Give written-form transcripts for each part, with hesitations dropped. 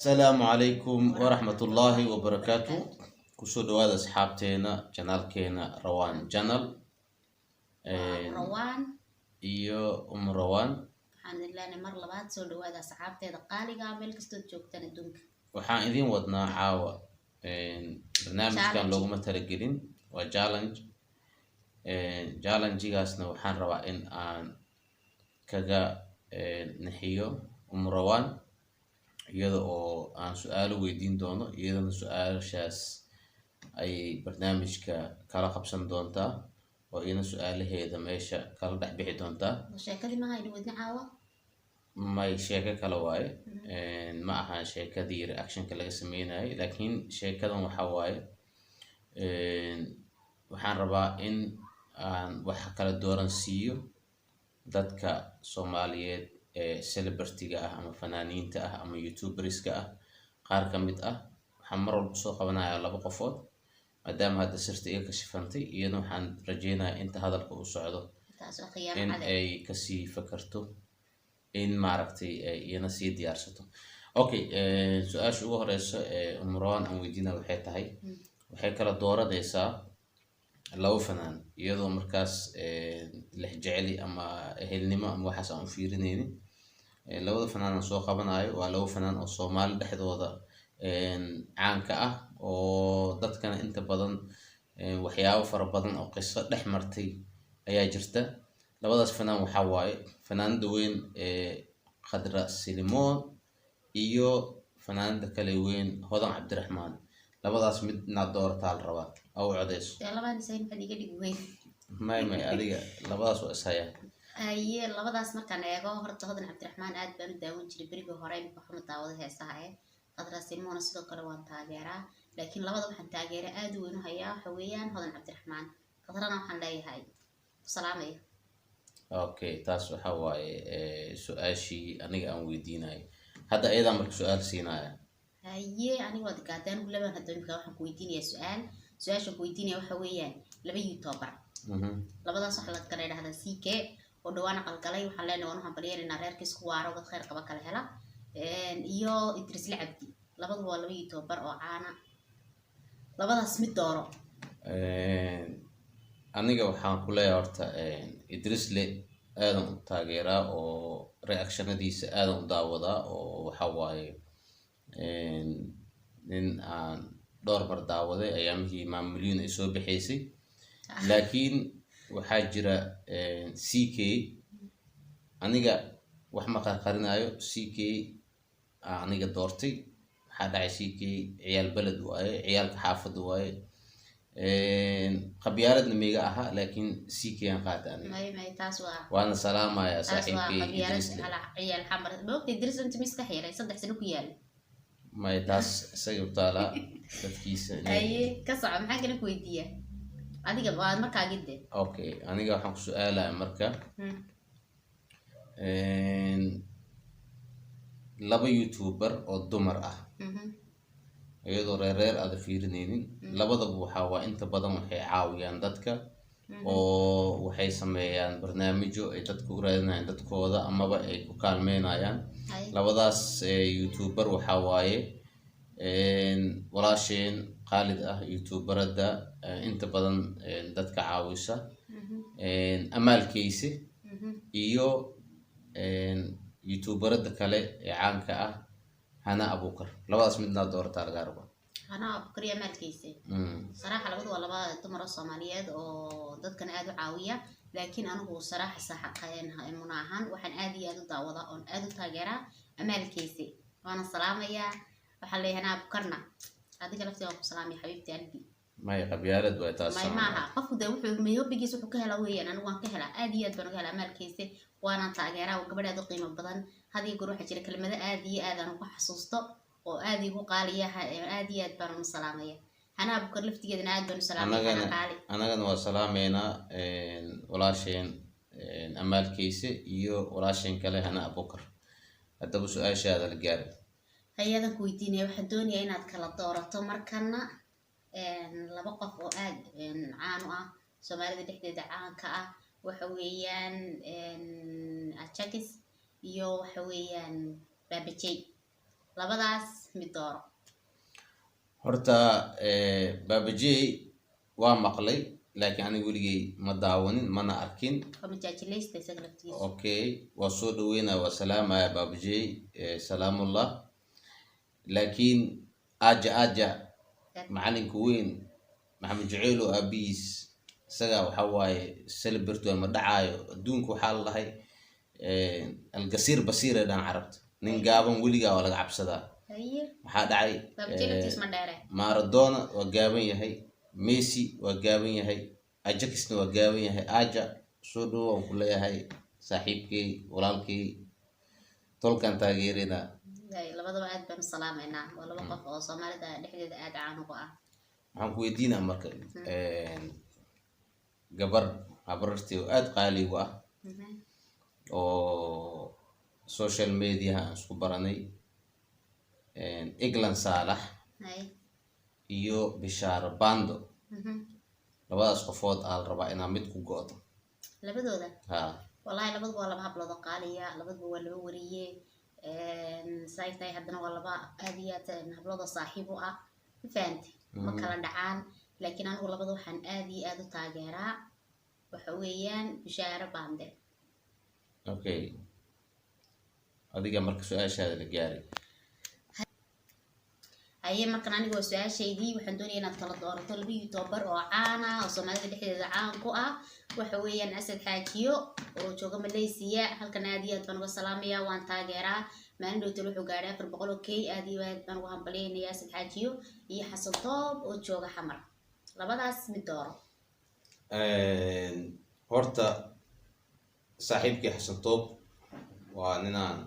Asalaamu calaykum waraxmatullaahi wabarakaatu. Kusoo dhawaada asxaabteena channelkeena Rawaan Channel. Rawaan iyo Rawaan. Waxaan idin leenahay mar labaad soo dhawaada asxaabteeda qaaliga ah meel kastood joogtaan adduunka. Waxaan idin wadnaa caawa barnaamijkan Challenge. Looguma talagelin, waa challenge. Challengegaasna waxaan rabaa in aan kaga nixiyo Rawaan, iyada oo aan su-aalo weydiin doono, iyadana su-aashaas ayay barnaamijka kala qabsan doontaa oo iyadana su-aalaheeda meesha kala dhex bixi doontaa. Sheekadii maha aynu wadna caawa? May, sheeko kale waaye. Ma ahan sheekadii reactionka laga sameynayay, laakiin sheekadan waxa waaye, waxaan rabaa in aan wax kala dooran siiyo dadka Soomaaliyeed ee celebrity-ga ah ama fanaaniinta ah ama youtuberska ah qaar ka mid ah. Waxaan mar walba soo qabanayaa laba qofood, maadaama hadda sirta iga kashifantay. Iyadana waxaan rajeynayaa inta hadalka uu socdo taas oo khiyaano in cade ay kasii fakarto, in maaragtay ay iyana sii diyaarsato. Okay, su-aasha ugu horeysa ee Umrawaan aan weydiinaya waxay tahay, waxay kala dooranaysaa laba fanaan, iyadoo markaas lex jeceli ama ehelnimo ama waxaas aan u fiirineynin. Labada fanaan aan soo qabanayo waa laba fanaan oo Soomaali dhexdooda caanka ah, oo dadkana inta badan waxyaabo fara badan oo qiso dhex martay ayaa jirta. Labadaas fanaan waxaa waaye fanaanada weyn ee Khadra Silimoon iyo fanaanada kale weyn Hodan Cabdiraxmaan. Labadaas mid inaad doorataa la rabaa oo u codeyso. Dee labaan isaga maxaad iga dhigi weyn? May, adiga labadaas waa ishaya. Haye, labadaas markaan eego, horta Hodan Cabdiraxmaan aad baan u daawan jiray berigii hore, imika waxuma daawado heesaha. Khadra Simoona sidoo kale waan taageeraa, laakiin labada waxaan taageera aad u weyn u hayaa waxa weeyaan Hodan Cabdiraxmaan. Khadrana waxaan leeyahay salaamaya. Okay, taas waxa waaye su-aashii aniga aan weydiinayo. Hadda ayadaa marka su-aal siinaya. Haye, aniga waad gaadaan. Anigu labaan hadda imika waxaan ku weydiinayaa su-aal. Su-aashaan ku weydiinaya waxa weeyaan laba youtuber. Labadaas waxaa la kala idhahdaa CK oo dhawaan aqalgalay, waxaan leenahay waan u hambalyeynayna, reerkiis ku waaro, dad khayr qaba kala hela, iyo Idrisle Cabdi. Labaduba waa laba youtuber oo caana. Labadaas mid dooro. Aniga waxaan ku leeyahay horta Idrisle aadan u taageeraa oo reactionadiisa aadan u daawadaa, oo waxa waaye nin aan dhowr mar daawaday ayaamihii Maamulyuun ay soo baxaysay. Laakiin waxaa jira CK. Aniga wax ma qarqarinayo, CK aa aniga doortay. Waxaa dhacay CK ciyaal beled waaye, ciyaalka xaafadda waaye. Qabyaaladna miiga aha, laakiin CK aan qaata aniga. May, taas waa waana salaamaya taas waa saaxiibkay qabyaalad. Idrisle. Ala ciyaal xamar maogta Idris inta miska xiiray 3 sano ku yaal. May, taas isaga u taalaa dadkiisa Haye, ka soco. Maxaa kale ku weydiiya adiga waad markaa gidde? Okay, aniga waxaan ku su-aalaya marka laba youtuber oo dumar ah, iyadoo reer aada fiirineynin. Labadaba waxaa waa inta badan waxay caawiyaan dadka oo waxay sameeyaan barnaamijyo ay dadka u raadinayaan dadkooda amaba ay ku kaalmeynayaan. Labadaas youtuber waxaa waaye walaasheen qaalid ah, youtuberada inta badan dadka caawisa, Amaalkeyse, iyo youtuberada kale ee caanka ah Hana Abuukar. Labadaas midnaad doorataa lagaa rabaa. Hana Abukar iyo Amaalkeyse. Saraaxa labadu waa laba dumar oo Soomaaliyeed oo dadkan aad u caawiya, laakiin anigu saraaxa saxa muna ahaan waxaan aad iyo aad u daawadaa oon aad u taageeraa Amaalkeyse, waana salaamayaa. Waxaan leeyahay Hana Abukarna adiga laftiga waan ku salaamaya, xabiibti albi. May, qabyaalad waay taas. May, maaha. Qofku dee wuxuu mayoobigiisa wuxuu ka helaa weeyaan. Anigu waan ka helaa, aad iyo aad baan uga helaa Amaalkeyse, waanaan taageeraa. Waa gabadh aad u qiimo badan. Had iyo goor waxaa jira kelmado aad iyo aad aan ugu xasuusto oo aad igu qaaliya. Aad iyo aad baan u salaamaya. Hana Abukar laftigeedana aad baan u salaamaya. Anagana Hana qaali. Anagana waa salaameynaa walaasheen Amaalkeyse iyo walaasheen kale Hana Abukar. Haddaba su-aashaada la gaaray. Hay-adan ku weydiinaya, waxaan doonayaa inaad kala doorato markana laba qof oo aad caan u ah, Soomaalida dhexdeeda caanka ah. Waxa weeyaan Ajakis iyo waxa weeyaan Baabajey. Labadaas mid dooro. Horta Baabajey waa maqlay, laakiin aniga weligay ma daawanin mana arkin. Waa majaajilaysta isaga laftigiisa. Okay, waa soo dhaweynaya, waa salaamaya Baabajey, salaamullah. Laakiin aja aja macalinka weyn Maxamed Jaceylo aabihiis isaga waxa waaye celebrity ma dhacaayo adduunka. Waxaa la dhahay algasiir basiir ee dhan carabta, nin gaaban weligaa waa laga cabsadaa. Maxaa dhacay? Baabajey laftiis ma dheere. Maradona waa gaaban yahay, Messi waa gaaban yahay, Ajaxna waa gaaban yahay. Aja soo dhowo waan ku leeyahay, saaxiibkey, walaalkey, tolkan taageerina. Labadaba aad baan u salaamaynaa, waa laba qof oo Soomaalida dhexdeeda aad caan ugu ah. Waxaan ku weydiinaa marka gabar habarartay oo aad qaali ugu ah oo social mediaha aan isku baranay, Eglan Saalax iyo Bishaaro Bando. Labadaas qofood aa la rabaa inaa mid ku go'do. Labadooda? Ha. Wallahi labaduba waa laba hablood oo qaaliya, labaduba waa laba wariye say tahay, haddana waa laba aad iyo aad hablood oo saaxiib u ah, ma fahanti? Ma kala dhacaan, laakiin anigu labada waxaan aad iyo aad u taageeraa waxa weeyaan Bishaaro Bande. Okay, adiga marka su-aashaada la gaaray. Haye, markan aniga waa su-aashaydii. Waxaan doonaya inaad kala doorato laba youtuber oo caan ah oo Soomaalida dhexdeeda caan ku ah. Waxa weeyaan Asad Xaajiyo oo jooga Malaysia, halkan aad iyo aad baan uga salaamaya, waan taageeraa. Maalin dhowtel wuxuu gaadhay 400 oo k, aad iyo aad baan uga hambalyaynaya Asad Xaajiyo, iyo Xasan Toob oo jooga Xamar. Labadaas mid dooro. Horta saaxiibkii Xasan Toob waa ninaan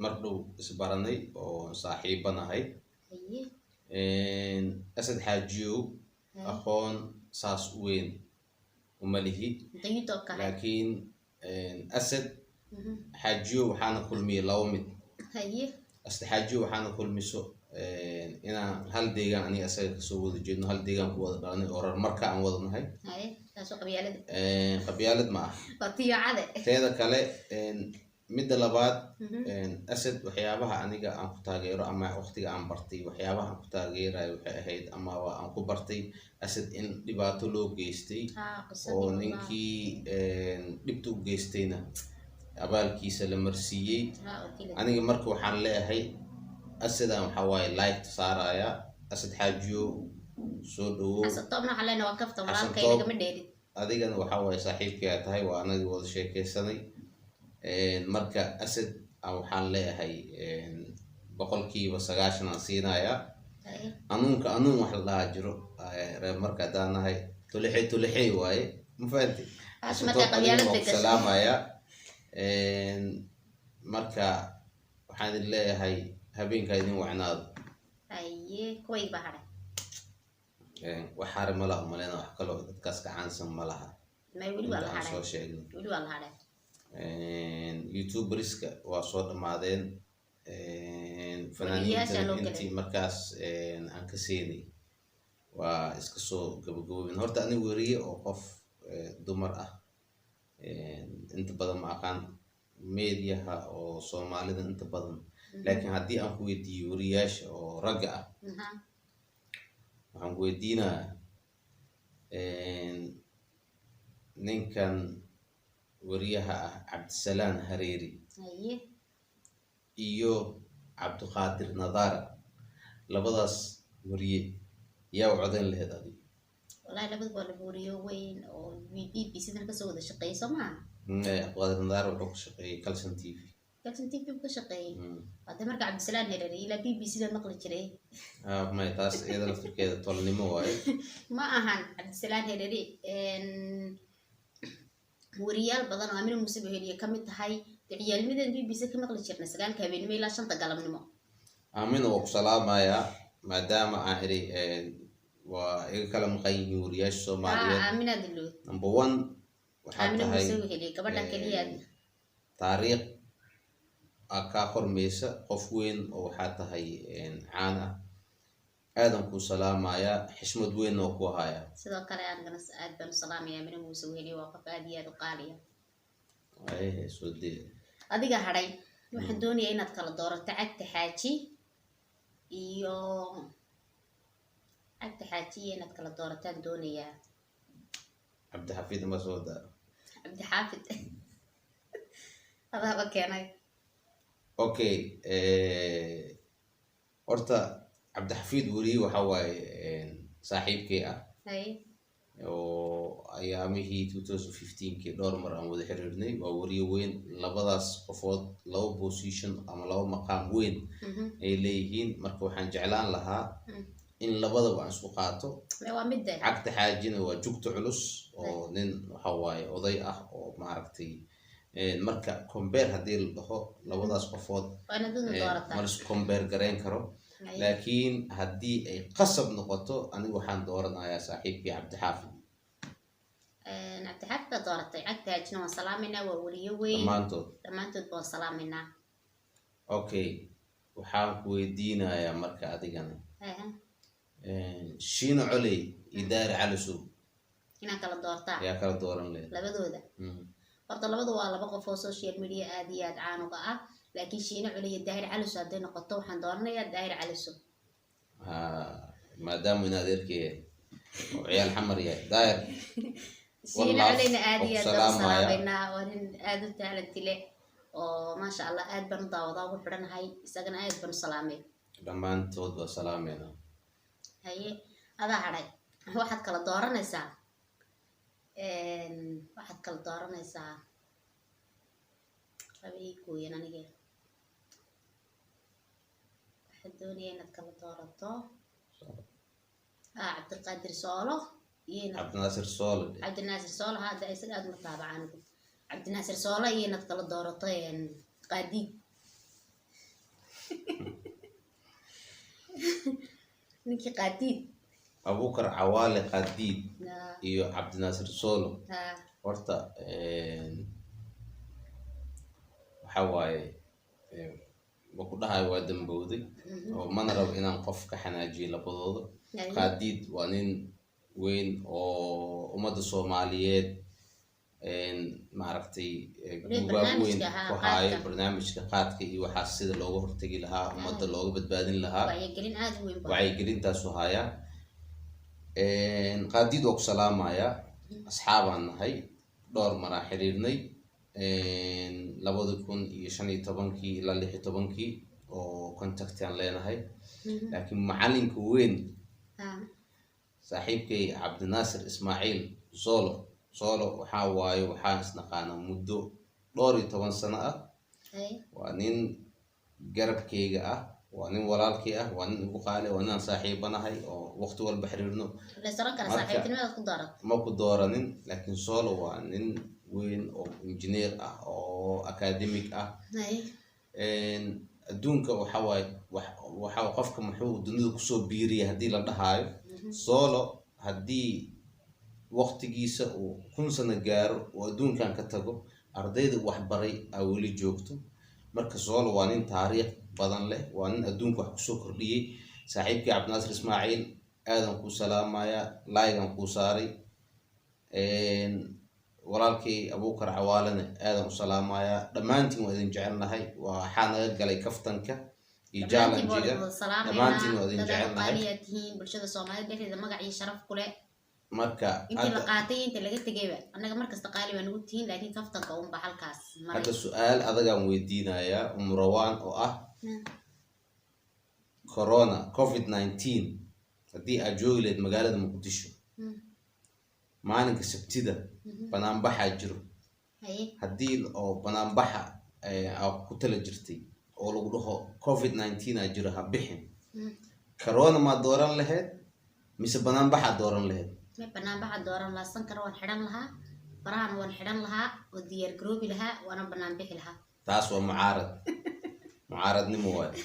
mar dhow isbaranay oo saaxiibanahay. Asad Xaajiyow aqoon saas u weyn uma lihi, inta youtube-ka ahay. Laakiin Asad Xaajiyow waxaana kulmiyey laba mid. Asad Xaajiyow waxaana kulmiso inaan hal deegaan aniga asaga kasoo wada jeedno, hal deegaan ku wada dhalanay oo reer marka aan wada nahay. Haye, taasoo qabyaalada. Qabyaalad ma ah. Waa tiyocade. Teeda kale, midda labaad, Asad waxyaabaha aniga aan ku taageero ama waqtiga aan bartay waxyaabaha aan ku taageerayo waxay ahayd ama waa aan ku bartay Asad in dhibaato loo geystay qisadii oo wallah. ninkii dhibta u geystayna abaalkiisa la marsiiyey. Oo tila. Aniga marka waxaan leeyahay Asadan waxaa waaye like saaraya. Asad Xaajiyo soo dhawow. Xasan Toobna waxaan leenahay waa kaftan. Xasan Walaalkay Toob. Nagama dheerin. Adigana waxaa waaye saaxiibkay aad tahay, waa anagii wada sheekeysanay. Marka Asad aan waxaan leeyahay 90% aan siinayaa. Anuunka anuun wax la dhahaa jiro, reer marka haddaan nahay tulixey tulixey waaye, ma fahanti? Taas Xasan marka Toob adigana qabyaalad waa bay ku gashay. salaamayaa. Marka waxaan idin leeyahay habeenkaa idin wacnaado. Haye, kuwayg baa hadhay. Wax xari ma laha, umaleyna wax kaloo dadkaas ka caansan ma laha. May, weli waa inta la aan hadhay. soo sheegnay. Weli waa la hadhay. Youtuberska waa soo dhammaadeen. Wariyaasha Fanaaniintana loo galay. intii markaas aan ka siinay waa iska soo gabagaboobeen. Horta aniga weriye oo qof dumar ah inta badan ma aqaan mediaha oo Soomaalida inta badan, laakiin haddii aan ku weydiiyo weriyaasha oo ragga ah, waxaan ku weydiinayaa ninkan weriyaha ah Cabdisalaan Hareeri iyo Cabdiqaadir Nadaara, labadaas weriye yaa u codayn lahayd adiga? Wallahi labaduba waa laba wariyo weyn oo BBC dan kasoo wada shaqeeyay, soo maaha? Cabdiqaadir Nadaara wuxuu ka shaqeeyey Calson TV. Calson TV buu ka shaqeeyey. Hadda marka Cabdisalaan Hereeri ilaa BBC da maqli jiray. Ah, may, taas iyada laftirkeeda tolnimo waaye. Ma ahan Cabdisalaan Hereeri, wariyaal badan oo Amina Muuse Baheliye ka mid tahay dee ciyaalnimadan BBC ka maqli jirnay 9-ka habeenimo ilaa 5-ta galabnimo. Aamin, waa ku salaamayaa maadaama aan iri waa iga kala maqan yihiin wariyaasha Soomaaliyeed. Aamina Dilood. Number one waxaa Aamina tahay Muuse Weheliye gabadha keliya. Taariikh aa kaa qormaysa, qof weyn oo waxaa tahay caan ah, aadan kuu salaamayaa, xishmad weyn oo ku hayaa. Sidoo kale anigana aad baan u salaamaya Amina Muuse Weheliye, waa qof aad iyo aad u qaaliya. Ay, soo dee. Adiga hadhay, waxaan doonayaa inaad kala doorato Cagta Xaaji Iyo Cabdi Xaajiye inaad kala doorataan doonayaa. Cabdixafiid ma soo daa? Cabdi Xaafid adaaba keenay. Okay, horta Cabdixafiid weli waxa waaye saaxiibkay ah oo ayaamihii 2015kii dhowr mar aan wada xiriirnay. Waa weriye weyn. Labadaas qofood laba position ama laba maqaam weyn ay leeyihiin. Marka waxaan jeclaan lahaa in labadaba aan isku qaato. Waa midde. Cagta Xaajina waa jugta culus oo nin waxa waaye oday ah oo maaragtay. Marka compare haddii la dhaho labadaas qofood, Waa inaad dadna doorataa. Ma la compare garayn karo. Laakiin haddii ay qasab noqoto, anigu waxaan dooranayaa saaxiibkii Cabdixaafid. Cabdixaafid baad dooratay. Cagta Haajina waan salaamaynaa, waa weliyo weyn. Dhammaantood. Dhammaantood baan salaamaynaa. Okay, waxaan ku weydiinayaa marka adigana, Shiino Coley iyo Daari Calisow. Inaan kala doortaa? Ayaa kala dooran leed. Labadooda? Horta labadu waa laba qof oo social media aad iyo aad caan uga ah, laakiin Shiine Culi iyo Daahir Calisow hadday noqoto, waxaan dooranayaa Daahir Calisow. Ha, maadaama in adeerkii oo ciyaal Xamar yahay Daahir. Shiine Wallahi, Culeyna aad iyo oo aad baan u salaamaya. salaamaynaa. Waa nin aad u talent leh oo maasha Allah, aad baan u daawadaa, ugu xidhanahay. Isagana aad baan u salaamay. Dhammaantood waa salaamayna. Haye, adaa hadhay. Waxaad kala dooranaysaa, waxaad kala dooranaysaa laba ii gooyan. Aniga waxaad doonaya inaad kala doorato Cabdiqaadir Soolo iyo inaad Cabdinaasir Soole. Cabdinaasir Soolo, hadda isaga aad ma taabaca anigu. Cabdinaasir Soolo iyo inaad kala doorato Qaadiid, ninkii Qaadiid. Abuukar Cawaale Qadiid iyo Cabdinaasir Soolo. Horta waxa waaye, ma ku dhahayo waa dambowday oo mana rabo inaan qof ka xanaajiyo labadooda. Qaadiid waa nin weyn oo ummadda Soomaaliyeed maaragtay Weli buugaag weyn barnaamijka, ku haayo. Qaadka. Barnaamijka qaadka iyo waxaas sida looga hortegi lahaa, ummadda looga badbaadin lahaa. Wacyigelin aad u weyn ba. Wacyigelintaasu hayaa. Qaadiid waa ku salaamayaa, asxaabaan nahay, dhowr maraa xiriirnay 2015-kii ilaa 16-kii oo contact aan leenahay. Laakiin macalinka weyn, saaxiibkay Cabdinaasir Ismaaciil Zolo, Zolo waxaa waaye waxaan isnaqaanaa muddo dhowr iyo toban sano ah. Waa nin garabkayga ah, waa nin walaalkay ah, waa nin igu qaali, waa ninaan saaxiibanahay oo waqti walba xiriirno. La saran kara. Saaxiibtinimadaad ku doorat. Ma ku dooranin, laakiin Solo waa nin weyn oo engineer ah oo academic ah. Adduunka waxa waaye waxa qofka muxuu dunida kusoo biiriyay haddii la dhahaayo, Solo haddii waqtigiisa uu 1000 sano gaaro oo adduunkan ka tago, ardayda waxbaray aa weli joogto. Marka Solo waa nin taariikh badan leh, waa nin adduunka wax kusoo kordhiyey. Saaxiibkii Cabdinaasir Ismaaciil, aadan kuu salaamayaa, laayigan kuu saaray. Walaalkay Abuukar Cawaalena aadan u salaamayaa. Dhammaantiin waa idin jecelnahay. Waxaa naga galay kaftanka iyo Dhammaantiin waa challenge-ga. idin wada salaamaynaa. Dhammaantiin waa idin Dad aad u jecelnahay. qaaliyaad tihiin, bulshada Soomaalida dhexdeeda magac iyo sharaf ku leh. Marka intii la hadda qaatay iyo inta laga tegayba, annaga markasta qaali baa nagu tihiin, laakiin kaftanka unba halkaas maray. Hadda su-aal adagaan weydiinayaa Umurawaan oo ah corona COVID-19 haddii aad joogi lahayd magaalada Muqdisho maalinka Sabtida, banaanbaxaa jiro. Haddii oo banaanbaxa aa ku tala jirtay oo lagu dhaho COVID-19 aa jiro, ha bixin, corona maa dooran lahayd mise banaanbaxaa dooran lahayd? Me banaanbaxa dooran lahaa. Sankana waan xidhan lahaa, farahana waan xidhan lahaa oo diyaar garoobi lahaa, waana banaan bixi lahaa. Taas waa mucaarad, mucaaradnimo waaye.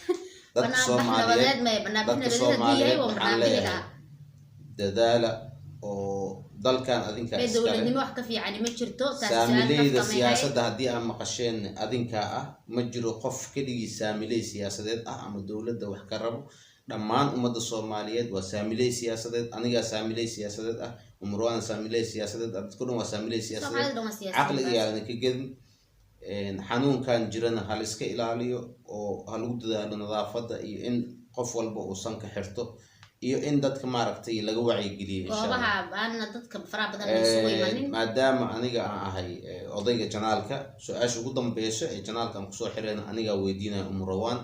Dadka Banaanbax Soomaaliyeed, nabadeed maya, banaanbax dadka nabadeed haddii yahay Soomaaliyeed waan waxaan banaan bixi leeyahay lahaa. Dadaala oo dalkan adinkaa Mee iskale. Dowladnimo wax ka fiicani ma jirto. Taas su-aal Saamileyda kaftamay ahayd. siyaasadda haddii aan maqasheen adinkaa ah. Ma jiro qof keligii saamiley siyaasadeed ah ama dowladda wax ka rabo. Dhammaan ummadda Soomaaliyeed waa saamiley siyaasadeed. Anigaa saamiley siyaasadeed ah, Umurwaana saamiley siyaasadeed ah, dadka dhan waa saamiley siyaasadeed. Soomaalida dhan waa siyaasiyiin. Caqliga yaadan ka gedin. Xanuunkan jirana ha la iska ilaaliyo oo ha lagu dadaalo nadaafadda iyo in qof walba uu sanka xirto iyo in dadka, maaragtay, laga wacyigeliyo, insha Allah. Goobaha aana dadka faraha badan ay isugu imanin. Maadaama aniga aan ahay odayga channelka, su-aasha ugu dambeyso ee channelka aan kusoo xirayna anigaa weydiinaya Umurawaan.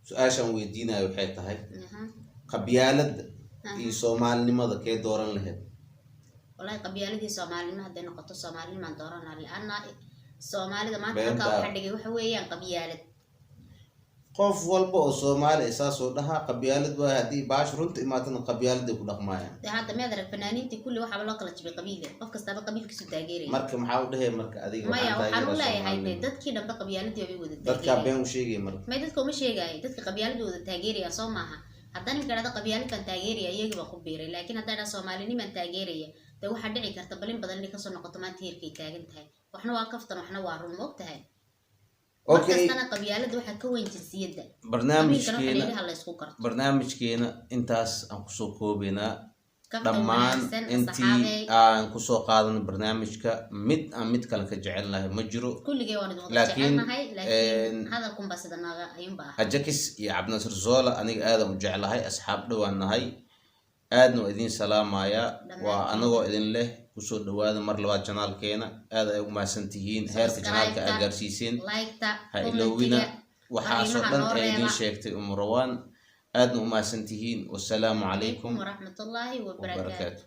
Su-aashaan weydiinayo waxay tahay: qabyaaladda iyo soomaalinimada kee dooran lahayd? Wallahi, qabyaaladii soomaalinimo hadday noqoto, soomaalinimaan dooran lahaa, lianna soomaalida maanta Beenta. halkaa waxa dhigay waxa weeyaan qabyaalad. Qof walba oo soomaali ah saasoo dhahaa, qabyaalad waay. Haddii baash runta imaatana, qabyaaladay ku dhaqmaayaan. Dee hadda miyaad arag fanaaniintii kulli waxaaba loo kala jibay qabiile, qof kastaaba qabiilkiisu taageeraya. Marka maxaa u dhehey marka adiga? Maya, waxaan waxaan u taageeraa leeyahay dee Soomaalinimo. dadkii dhanbe qabyaaladii bay wada Dadkaa taageeraya. been u sheegaya marka. May, dadka uma sheegaayo. Dadka qabyaalada wada taageeraya soo maaha. Haddaan imika dhahdo qabyaalad baan taageeraya, iyagii baan ku biiray. Laakiin haddaan dhahdo soomaalinimaan taageeraya, dee waxaa dhici karta balin badan inay kasoo noqoto maanta heerkay taagan tahay. Waxna waa kaftan, waxna waa run, ma og tahay? Okay. Markastana qabyaalada waxaa ka weyn jinsiyadda, qabiilkana waxa Barnaamijkeena layidhi ha la isku garto. Barnaamijkeena intaas aan kusoo koobaynaa. Kaftan Dhammaan wanaagsan, intii asxaabey. aan kusoo qaadano barnaamijka, mid aan mid kale ka jecel lahay ma jiro. Kulligee waan idin wada Laakiin, jecelnahay, laakiin hadalkunba sida nooga ayuunba ah. Ajakis iyo Cabdinasir Zola aniga aadan u jeclahay, asxaab dhowaan nahay, aadna waa idin salaamayaa. Waa Dhammaantiin. anagoo idin leh kusoo dhawaada mar labaad channelkeena. Aad ay ugu mahadsan tihiin heerka channelka aad Subscribe-ta, gaarsiiseen. Like-ta, Ha iloowina commentiga, waxaasoo fariimaha dhan noo ee idin reeba. sheegtay Umurawaan. Aadna u mahadsan tihiin. Wasalaamu calaykum waraxmatullaahi wabarakaatu. Wabarakaatu.